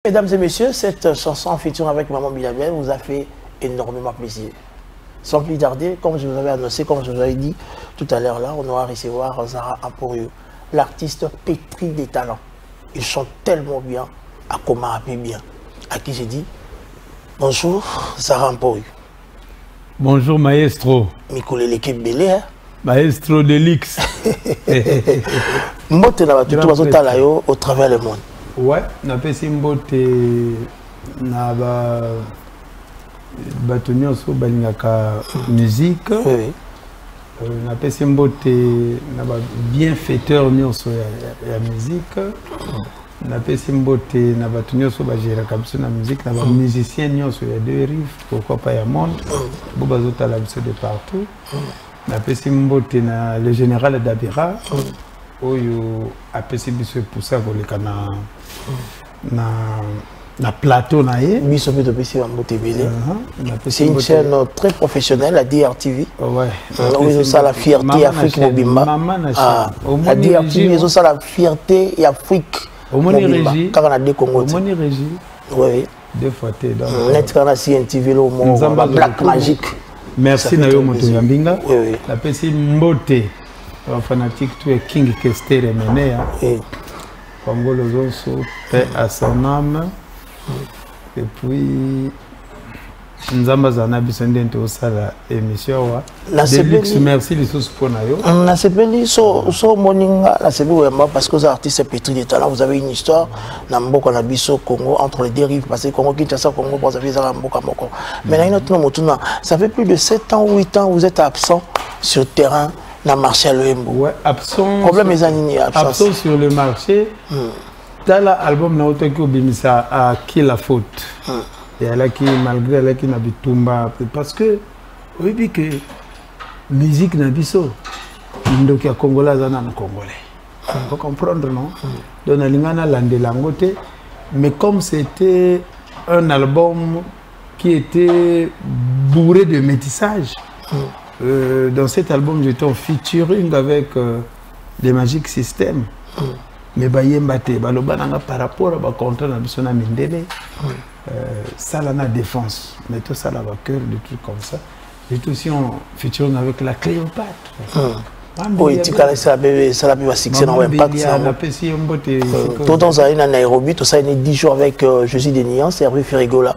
Mesdames et messieurs, cette chanson en featuring avec Maman Bilabel vous a fait énormément plaisir. Sans plus tarder, comme je vous avais annoncé, comme je vous avais dit tout à l'heure là, on aura recevoir Zara Emporio, l'artiste pétri des talents. Il chante tellement bien, à comment bien. À qui j'ai dit bonjour Zara Emporio. Bonjour maestro. Mikolo l'équipe belé. Hein? Maestro Delix. Mbote na bato bazotala yo au travers le monde. Ouais, napesi mbote na ba bato nyonso balingaka musique. Oui, oui. Napesi mbote na ba bienfaiteur nyonso ya musique. Napesi mbote na bato nyonso bagéraka biso na musique, na bamusicien nyonso ya Deux Rives, pourquoi pas ya monde, bo bazotala biso de partout. Napesi mbote na le général Dabira oyo apesi biso epusa koleka na plateau na ye. Biso mpe topesi bambote ebele. C'est une chaîne très professionnelle, la DRTV. Ouais. Oyo ezosala fierté Afrique mobimba. La DRTV ezosala fierté ya Afrique mobimba, kaka na deux Congo. Omoni régie. Oui. Deux fois te donc. Net kaka na CNTV lo mo Black Magic. Merci na yo moto ya mbinga. Napesi mbote fanatique tout est King Kester Menea. Pangolo Zonso, paix à son âme. Et puis Nzamba zana biso nde tosala émission wa. Deluxe, merci lisusu mpona yo. Nasepeli so moninga nasepeli koyamba parce que oza artiste pétri de talent, vous avez une histoire na mboka na biso Congo entre les deux rives, parce que Congo Kinshasa, Congo Brazzaville ezaka mboka moko. Mais na ino motuna, ça fait plus de 7 ans ou 8 ans vous êtes absent sur terrain na marché à Loembo. Ouais, absent. Problème eza nini absence? Absent sur le marché. Tala album na otaki obimisa à qui la faute. Et elle a qui malgré elle a qui na bitumba parce que oyebi que musique na biso ndoki ya Congolais aza nanu congolais. Faut comprendre non? Donc nalinga na landela yango te, mais comme c'était un album qui était bourré de métissage, dans cet album j'étais en featuring avec les Magic System. Mais bayemba te baloba nanga par rapport à ba contrat na biso na mindele. Ça la défense, mais tout ça la cœur, des trucs comme ça. J'étais aussi en featuring avec la Cléopâtre. Oui, tu connais ça, bébé, ça l'a pu succès dans l'impact. Tout dans à Nairobi, tout ça, il y a 10 jours avec Jésus de Nian, c'est Hervé Ferrigola.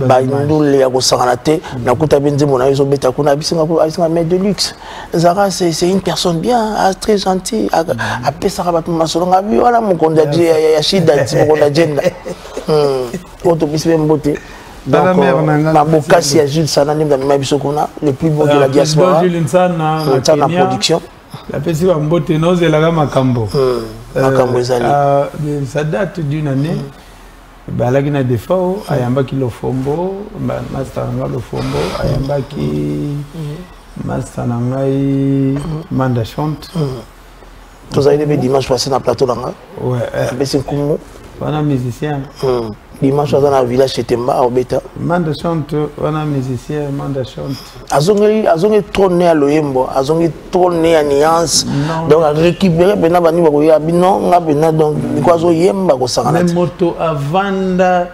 Bah, nous, les Agosaranate, Nakuta Benzemo, on a eu Zobeta Kuna, Abisinga, mais de luxe. Zara, c'est une personne bien, très gentille. Après, ça va tout le monde. Voilà, mon condadji, Yachida, mon condadji. Autobus même beauté. Donc, Mabokasi ya Jules Sana, le plus beau de la diaspora. Jules Sana, na production. La pesi wa mbote nozelaka makambo. Makambo ezali. Ça date d'une année. Balaki na défaut, ayambaki lofombo, master nga lofombo, ayambaki master na ngai Manda chante. Tozali be dimanche passé na plateau nanga. Ouais. Apesi nkumu. Wana musicien. Dimanche dans le village Chetemba à Obeta. Manda chante, wana musicien, Manda chante. Azongi trône à Loembo, azongi trône à Niance. Donc à récupérer bena bani bakoya bino nga bena donc quoi zo yemba ko sangana. Mais moto avanda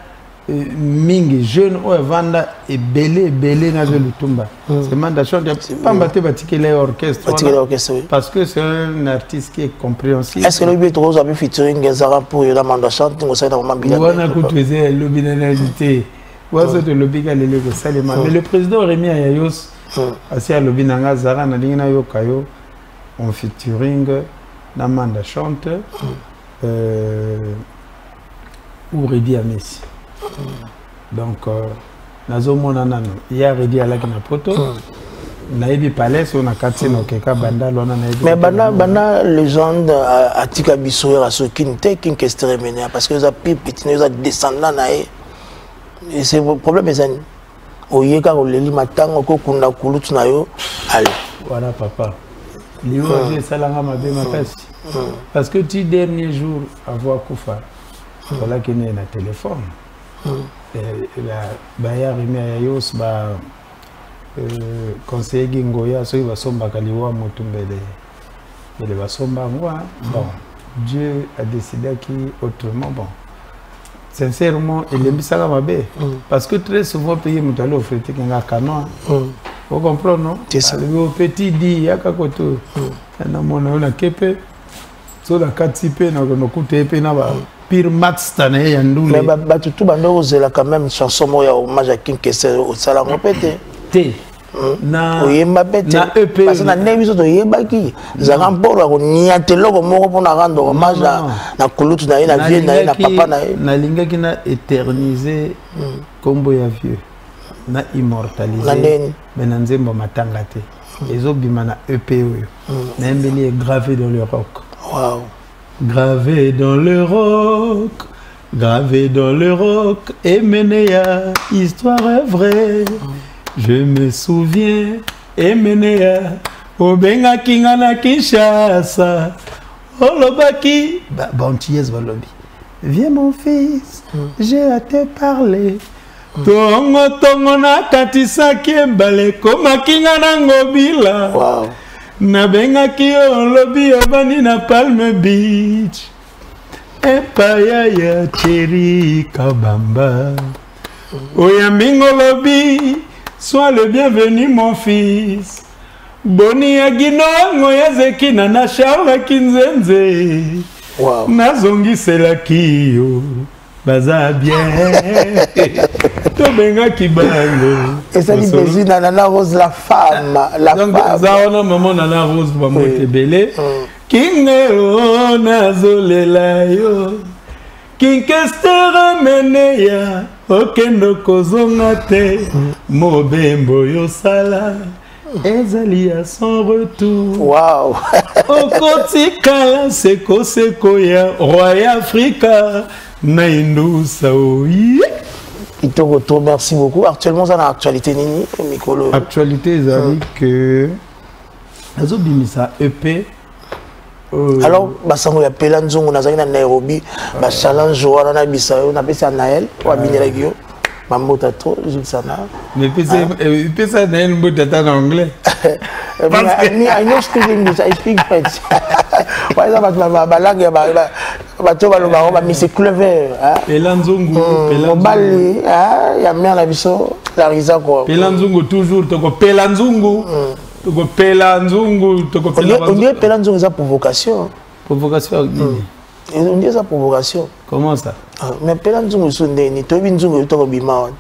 mingi jeune o avanda ebele ebele na Lutumba. C'est Manda chante pamba te batikele orchestre. Batikele orchestre oui. Parce que c'est un artiste qui est compréhensif. Est-ce que le but rose a pu featuring Zara pour la Manda chante ngo sa na mama bila. Wana kutuze lobi na invité. Wazo de lobi ka lele ko salema. Mais le président Rémi Ayayos asi a lobi nanga Zara na lingi na yoka yo en featuring na Manda chante ou Redi Amesi. Donc nazomona nano ya Redi alaki na poto nayebi palais na kati na okeka banda lona nayebi. Mais banda légende atika biso ya soki te King Kester Emeneya parce que eza pipi eza descendant na ye. Et c'est problème ezani oyeka koleli matango kokunda kulutu na yo allez. Voilà papa. Liwa je salanga mabe makasi. Parce que ti dernier jour avoir kufa voilà qui n'est na téléphone. Baya Rémi Ayayos ba conseiller Gingoya soki basombaka liwa motu mbele mbele basomba yango. Bon, Dieu a décidé qui autrement. Bon, Sincèrement, elembisaka mabe, parce que très souvent mpe ye moto ali ofreteke nga canon. Ocomprendre, non? Alobi o petit di yaka koto namona yo nake mpe so nakati mpe nakuta ye mpe na ba pire maxta na ye ya ndule. Mais bato tu bando kozela quand même chanson moko ya hommage ya King Kester, osala yango mpe te? Te. Oyemba mpe te, parce na ndenge biso toyebaki ezalaka mpolo ya koniata eloko moko mpona rendre hommage na kulutu na ye, na vieux na ye, na papa na ye. Nalingaki na éterniser nkombo ya vieux, na immortaliser, mais na nzembo matanga te. Ezobima na EP oyo nayembeli ye Gravé dans le roc. Wow. Gravé dans le roc, gravé dans le roc, Emeneya, histoire est vraie. Je me souviens, Emeneya, obengaki nga na Kinshasa, olobaki, ba antillaise balobi, viens mon fils, j'ai à te parler. Tongo tongo nakatisaki ebale, ekomaki nga na Ngobila. Nabengaki yo, olobi obandi na Palme Beach epaya ya Cheri Kabamba. Oyambi nga, olobi sois le bienvenu mon fils. Boni ya ginongo ya zekina na Charles Kinzenze. Nazongiselaki yo baza bien, tobengaki bango. Ezali plaisir na Nana Rose, la femme, la Donc femme. Eza wana mama Nana Rose, bambote ebele. Kingelo, nazolela yo King Kester Emeneya, okende kozonga te. Mobembo yosala ezali ya sans retour. Okotikala sekoseko ya roi ya Afrika na indusa oye. Kitoko to, merci beaucoup. Actuellement oza na actualité nini mikolo? Actualité ezali que nazobimisa EP. Alors basango ya Pela Nzungu, nazalaki na Nairobi, bachallenge wana nayebisa yo, napesi ya Nael oyo abinelaki yo bambota to Jules Sana. Epesa Nael mbote ata na anglais. Me, I know speak English, I speak French. Eza bato balangue ya bato balobaka bamisi clever. Pela Nzungu. Mobali ya mare na biso Larisa ko. Pela Nzungu toujours, tokopela nzungu, tokopela nzungu, tokopela. Ondie Pela Nzungu eza provocation. Provocation nini? Ondie eza provocation. Comment ça? Mais Pela Nzungu lisusu ndeni toyebi nzungu euta kobima wana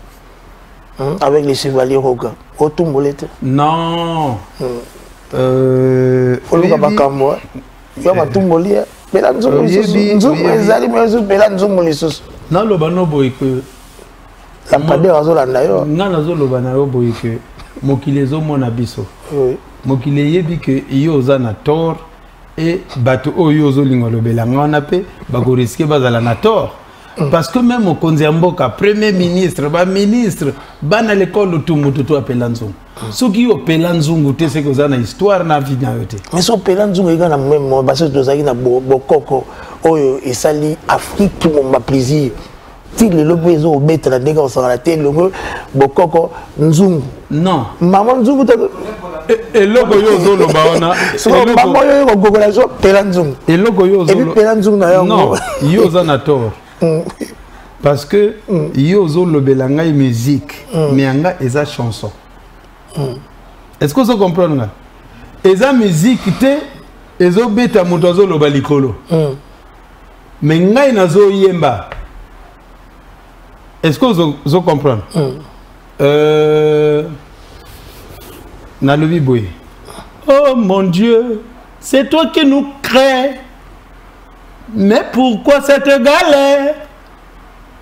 avec les chevaliers Roga, otumbole te? Non. Oluka makambo yo matumboli Pela Nzungu lisusu, nzungu ezali me lisusu Pela Nzungu lisusu. Naloba no boye ke Lampader azolanda yo. Nga nazoloba na yo boye ke mokili ezomona biso, mokili eyebi ke yo oza na tort e bato oyo ozolinga olobela nga wana mpe bakoriske bazala na tort, parce que même mokonzi ya mboka, premier ministre, baministre, bana lekole, tu mutu tu apela nzungu. Soki yo opela nzungu te, seki oza na histoire na vie na yo te. Mais so opela nzungu eka na meme, parce tozalaki na bokoko oyo esali Afrique momba plaisir ti lelo mpe ezokobetela ndenge kosangana te elongo bokoko nzungu. Non. Mama nzungu. Eloko yo ozoloba wana. Mama oyo kogogola so pela nzungu. Eloko yo. Et puis pela nzungu na yango. Non, yo oza na tort, parce que yo ozolobela ngai musique, mais yanga eza chanson. Est ce que ozo comprendre nga? Eza musique te, ezobeta, moto azoloba likolo, mais ngai nazoyemba. Est ce que ozo comprendre? Nalobi boye: oh mon Dieu, c'est toi qui nous crée, mais pourquoi cette galère?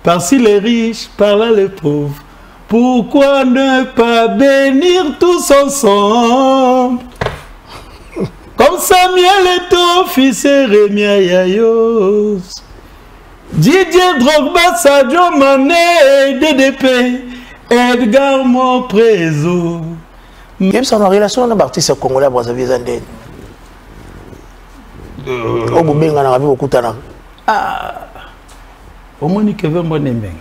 Par-ci les riches, par-là les pauvres. Pourquoi ne pas bénir tous ensemble comme Samuel Eto'o, fils Rémi Yayos, Didier Drogba, Sadio Mané, DDP, Edgar Moprezo? Yebisa na relation na baartiste congolais ya Brazzaville eza ndeni oyo bobenganaka mpe bokutanaka? Ah, omoni Kevin Mbonde Mbenga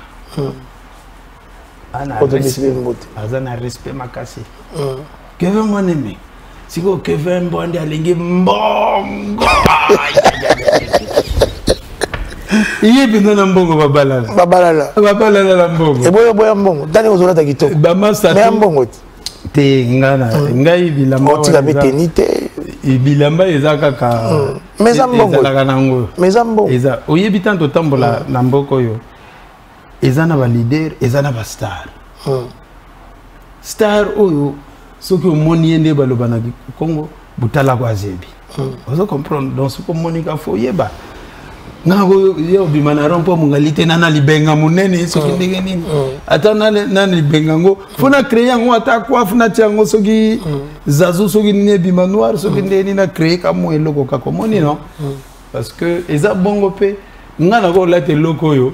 aza na respect makasi. Kevin Mbonde Mbenga, sikoyo Kevin Mbonde alingi mbongo. Ye mpenza na mbongo babalala. Babalala. Babalala na mbongo. Eboya boya mbongo. Tani ozolata kitoko. Bamasa. Mais ya mbongo te. Te nga na ngai bilamba. Otika pe teni te. Bilamba eza kaka. Mais eza mbongo. Ezalaka nango. Mais eza mbongo. Eza oyebi tant otambola na mboka oyo eza na ba leader, eza na ba star. Star oyo soki omoni ye nde baloba na Congo butalako azebi. Ozo comprendre donc soki omoni ka fo oyeba nga ye obima na rond mpo mongali te nana libenga monene soki ndenge nini ata nana libenga yango fo na créer yango ata coiffe natia yango soki zazu soki nini ebima noir soki ndenge nini na créer ka mwa eloko kaka omoni non parce que eza bongo mpe nga nakolata eloko oyo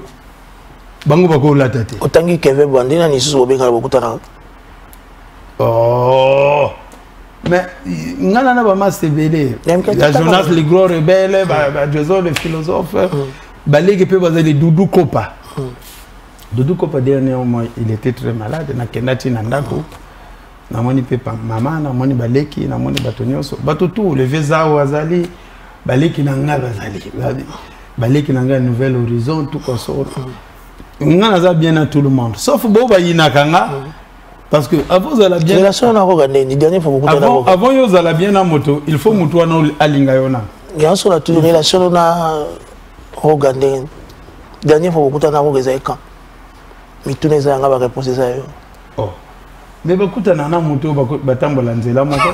bango bakolata te. Otangi Kevin Bwandi nani lisusu bobengana bokutanaka? Oh mais nga na bamasta ebele ya Jonas le grand rebelle, ba Jason le philosophe, baleki mpe bazali Doudou Kopa. Doudou Kopa, dernièrement il était très malade, nakenda ti na ndako, namoni mpe mama, namoni baleki, namoni bato nyonso, bato tout le vieux Zao azali, baleki na ngai bazali, baleki na ngai Nouvel Horizon, tout consort. Nga naza bien na tout le monde sauf bo bayinaka nga parce que avant ozala bien relation na roga ndeni dernière fois bokuta na roga avant yo ozala bien na moto, il faut moto wana alinga yo na yanso na tu relation na roga ndeni dernière fois bokuta na roga ezali quand? Mituna eza yanga, ba réponse eza yo. Oh mais bakutana na moto oyo batambola nzela moko,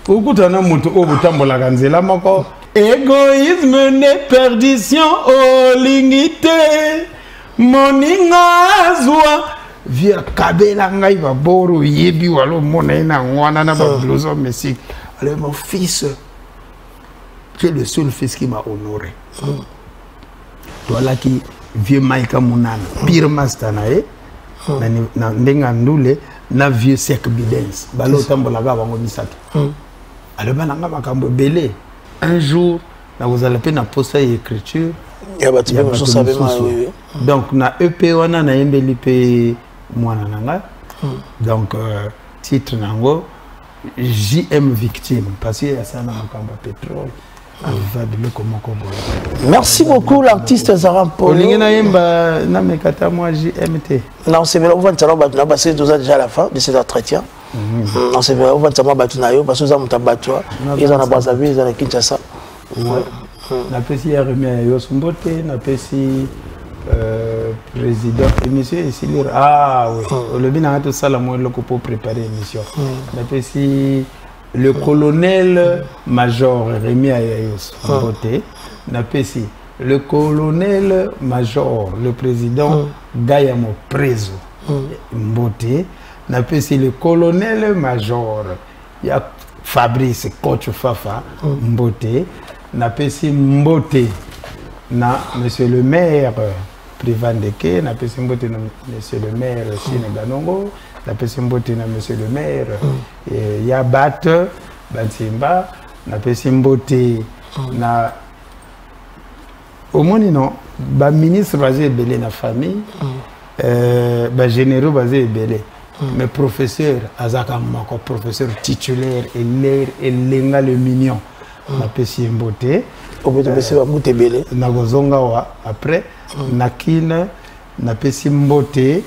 okutana na moto oyo botambolaka nzela moko. Égoïsme nde perdition, olingi te moninga azwa vi akabela ngai baboro oyebi wala omona ye na wana na bablouson mesik. Alors mon fils, tu es le seul fils qui m'a honoré. Toalaki vieux Maika Munana, pire master na ye na ndenge ya ndule na vieux Sek Bidens, balo otambolaka bango misato. Aloba na nga makambo ebele. Un jour nakozala mpe na posa ya écriture ya bato mpe mosusu abema. Donc na EP wana nayembeli mpe mwana na ngai. Donc titre nango JM Victime parce que asala na makambo ya pétrole, aviva biloko moko boye. Merci beaucoup l'artiste Zara Mpolo. Olingi nayemba nameka ta mwa JM te? Na osepela ovandisa na bato na parce que toza déjà à la fin de cet entretien. Nasepela ovandisa mwa bato na yo parce que oza moto ya bato, eza na Brazzaville, eza na Kinshasa. Napesi ya Remi ya Yoso mbote, napesi président émission esili. Ah oui, olobi nanga tosala mwa eloko mpo préparer émission. Napesi le colonel major Rémi Ayayos mbote, napesi le colonel major le président Gaya Moprezo mbote, napesi le colonel major ya Fabrice coach Fafa mbote, napesi mbote na monsieur le maire Privan Ndeke, napesi mbote na monsieur le maire Chine Ganongo, napesi mbote na monsieur le maire ya Bat Bantimba, napesi mbote na omoni non baministre baza ebele na famille, bagénéraux baza ebele, mais professeur azaka moko, professeur titulaire eler Elenga le Mignon, napesi ye mbote. Ope topesi bambote ebele. Nakozonga wa après na Kine, napesi mbote.